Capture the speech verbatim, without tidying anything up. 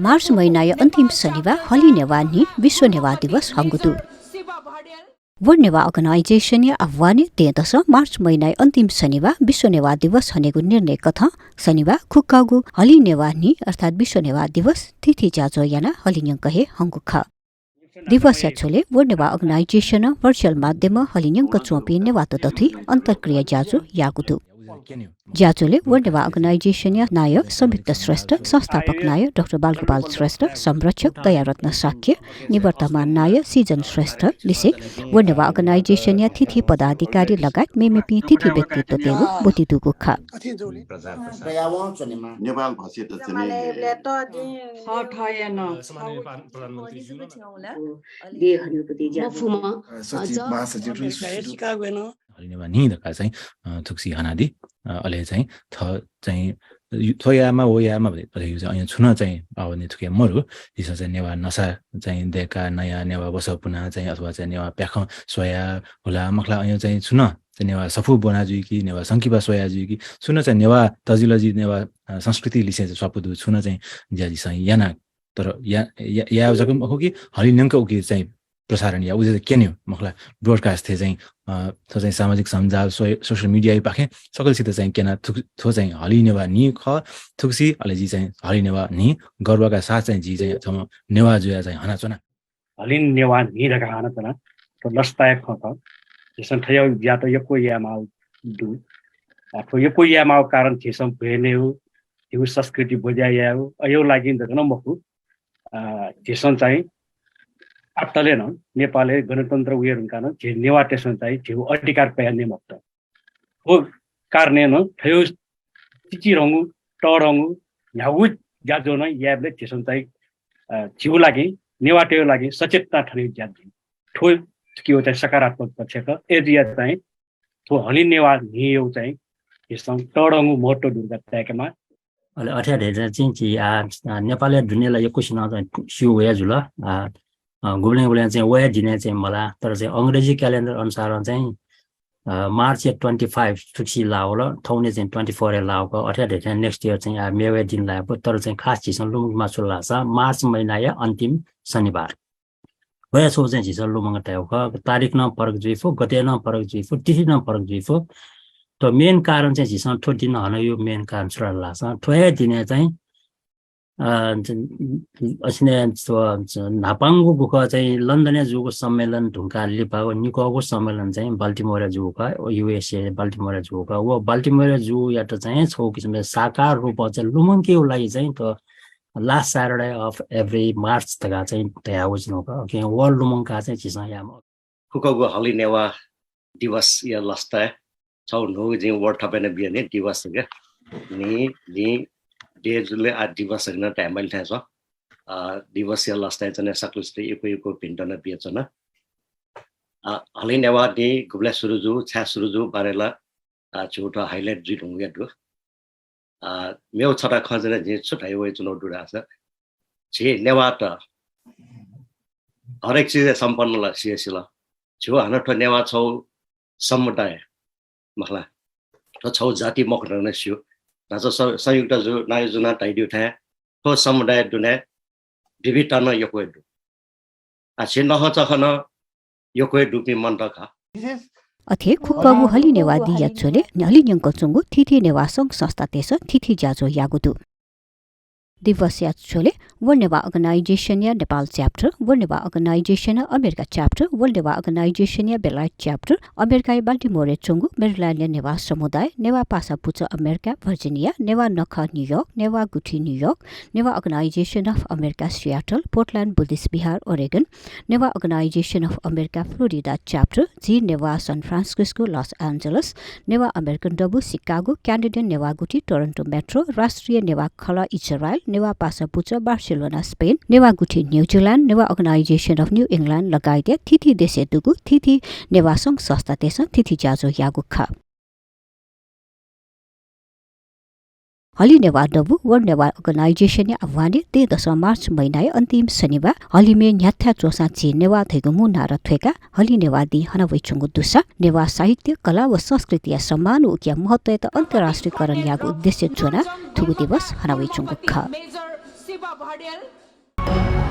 मार्च महिनाया अन्तिम शनिबाः हलिं नेवाः न्हि विश्व नेवाः दिवस हंगु दु। World Newah Organization-या आह्वानय् दँय्‌दसं मार्च महिनाया अन्तिम शनिबाः विश्व नेवाः दिवस हनेगु निर्णय कथं शनिबाः खुक्काःगु हलिं नेवाः न्हि अर्थात् विश्व नेवाः दिवस थीथी ज्याझ्वः यानाः हलिं न्यंक हे हंगु खः। दिवसया झ्वलय् World Newah Organization-नं virtual माध्यमं हलिं न्यंक च्वंपिं नेवाःत दथुइ अन्तर्क्रिया ज्याझ्वः याःगु दु। ज्याझ्वलय् World Newah Organization-या नायः संयुक्त श्रेष्ठ, संस्थापक नायः डाक्टर बालगोपाल श्रेष्ठ, संरक्षक दयारत्न शाक्य, निवर्तमान नायः सिजन श्रेष्ठ लिसे World Newah Organization-या थीथी पदाधिकारी लगायत मेमेपिं थीथी व्यक्तित्वतय्‌गु ब्वति दुगु खः। नेपाल भाषायात चाहिँ सचिव, महासचिव, हलिं नेवाः न्हि धकाः चाहिँ, अ, थुगुसी हनादी, अ, अले चाहिँ थ चाहिँ यु-, थ्व यायेमाः, व यायेमाः भन्ने अथे यु चाहिँ अय् छुं नं चाहिँ आः वने थुके मरु। झीसं चाहिँ नेवाः नसा चाहिँ दय्‌का नया, नेवाः वसः पुना चाहिँ अथवा चाहिँ नेवाः प्याखं स्वया हुला मखला अय् चाहिँ छुं नं चाहिँ नेवाः सफू ब्वना जुइकी, नेवाः संकिपा स्वया जुइकी, छुं नं चाहिँ नेवाः तजिलजि, नेवाः, अ, संस्कृति लिसे चाहिँ स्वापू दु, छुं नं चाहिँ ज्या झीसं याना, तर या, या, या जक मखु कि हलिं न्यंक उकी चाहिँ प्रसारण या, उजे क्यने मखला, broadcast हे चाहिँ, अ, थ्व चाहिँ सामाजिक सञ्जाल, सो-, social media पाखें सकलसित चाहिँ क्यना थुक-, थ्व चाहिँ हलिं नेवाः न्हि खः, थुकसी अले जि चाहिँ हलिं नेवाः न्हि गर्वका साथ चाहिँ जि चाहिँ थ्व नेवाः जुया चाहिँ हनाच्वना। हलिं नेवाः न्हि धकाः हनाच्वना, थ्व लसताया खँ खः। झीसं थ्व ज्यात यक्व यायेमाः दु। आ, थ्व यक्व यायेमाःगु कारण झीसं भ्वय् नयेगु, झीगु संस्कृति बज्या यायेगु, अय्‌गु लागि जक नं मखु। अ, झीसं चाहिँ आपातले नं नेपालय् गणतन्त्र वये धुंकाः नं झी नेवाःतय्‌सं चाहिँ झीगु अधिकार कयाः नये मफुत। थ्व कारणं नं थ्व चिचिधंगु, तःधंगु, न्ह्यागु ज्याझ्वः नं यायेबलय् झीसं चाहिँ, अ, झीगु लागि, नेवाःतय्‌गु लागि सचेतना थनेगु ज्या जुइ। थ्व कि चाहिँ सकारात्मक पक्ष खः। अय्‌जुया चाहिँ थ्व हलिं नेवाः न्हिया चाहिँ झीसं तःधंगु महत्त्व दुगु ताय्‌केमाः। अले अथे धयाथें चाहिँ झी आ, आ, नेपालया दुने ला यक्वसिनं चाहिँ स्यू वया जुल। आ, आ, गुबलें गुबलें चाहिँ वया दिने चाहिँ मला, तर चाहिँ अंग्रेजी calendar अनुसार चाहिँ, आ, मार्च या twenty five थुकसी लावल, थौने चाहिँ twenty four या लावक, अथे धयाथें next year चाहिँ आ, मे वया दिन लायेगु, तर चाहिँ खास झीसं लुमंकेमाः छु धाःसा मार्च महिनाया अन्तिम शनिबार। वया छौ चाहिँ झीसं लुमंका तयागु खः। तारिख नं फरक जुइफु, गते नं फरक जुइफु, तिथि नं फरक जुइफु। त main कारण चाहिँ झीसं थ्व दिन हनागु main कारण छु धाःसा थ्व हे दिने चाहिँ, अ, ज-, असिने ज-, ज-, न्हापांगु गुखः चाहिँ लन्डनय् जूगु सम्मेलन धुंकाः लिपागु निक्वःगु सम्मेलन चाहिँ बाल्टिमोरय् जूगु खः, USA बाल्टिमोरय् जूगु खः। व बाल्टिमोरय् जूगुयात चाहिँ छौ किसिमले साकार रूपं चाहिँ लुमंकेगु लागि चाहिँ थ्व last Saturday of every March धकाः चाहिँ धयागु जुल का। OK, व लुमंकाः चाहिँ झीसं यायेमाः। खुक्कगु हलिं नेवाः दिवसया लसताय् छौ न्हूगु जिं word थप यानाः बिया नि, दिवस का। न्हि, न्हि, day जुल आ दिवस नं धायेमाली थें च्वं। अ, दिवसया लसताय् चाहिँ सकलसित यक्व यक्व भिंतुना बियाच्वना। अ, हलिं नेवाः न्हि गुबलय् सुरु जू, छाय् सुरु जू बारे ला, अ, छुं थ्व highlight जुइ धुंगु हे दु। अ, मेगु छता खँ चाहिँ जिं छु धाये वयाच्वनागु दु धाःसा, झी नेवाःत हरेक चिजय् सम्पन्न ला सिया सिल। झीगु हानं थ्व नेवाः छौ समुदाय मखला, थ्व छौ जाति मखु धकाः नं स्यू। न्हाचः स-, संयुक्त जु-, नायः जुनां धयादीगु थें थ्व समुदाय दुने विविधता नं यक्व हे दु। आ, झी नखःचखः नं यक्व हे दुपिं मनूत खः। अथे खुक्कगु हलिं नेवाः दिया झ्वलय् हलिं न्यंक च्वंगु थीथी नेवाः संघ संस्थातय्‌सं थीथी ज्याझ्वः याःगु दु। दिवसया झ्वलय् World Newah Organization-या नेपाल chapter, World Newah Organization-या अमेरिका chapter, World Newah Organization-या बेलायत chapter, अमेरिकाया बाल्टिमोरय् च्वंगु मेरील्यान्डया नेवाः समुदाय, नेवाः पासा पुचः अमेरिका, भर्जिनिया, नेवाः नखः न्युयोर्क, नेवाः गुथि New York, Newa Organization of America Seattle, Portland Buddhist विहार, Oregon, Newa Organization of America Florida chapter, झी Newah San Francisco, Los Angeles, Newah अमेरिकन दबू सिकागो, क्यानाडियन नेवाः गुथि टोरन्टो मेट्रो, राष्ट्रिय नेवाः खलः इजरायल, नेवाः पासा पुचः बार्सिलोना स्पेन, नेवाः गुथि न्युजिल्यान्ड, Newah Organization of New England लगायतया थीथी देशय् दुगु थीथी नेवाः संघ संस्थातय्‌सं थीथी ज्याझ्वः याःगु खः। हलिं नेवाः दबू World Newah Organization-या आह्वानय् दँय्‌दसं मार्च महिनाया अन्तिम शनिबाः हलिमय् न्ह्याथाय् च्वंसां झी नेवाः धइगु मू नारा थ्वय्‌काः हलिं नेवाः दिं हना वइच्वंगु दुसा नेवाः साहित्य, कला व संस्कृतिया सम्मान व उकिया महत्त्वयात अन्तर्राष्ट्रियकरण यायेगु उद्देश्य ज्वनाः थुगु दिवस हना वइच्वंगु खः। पहडेल।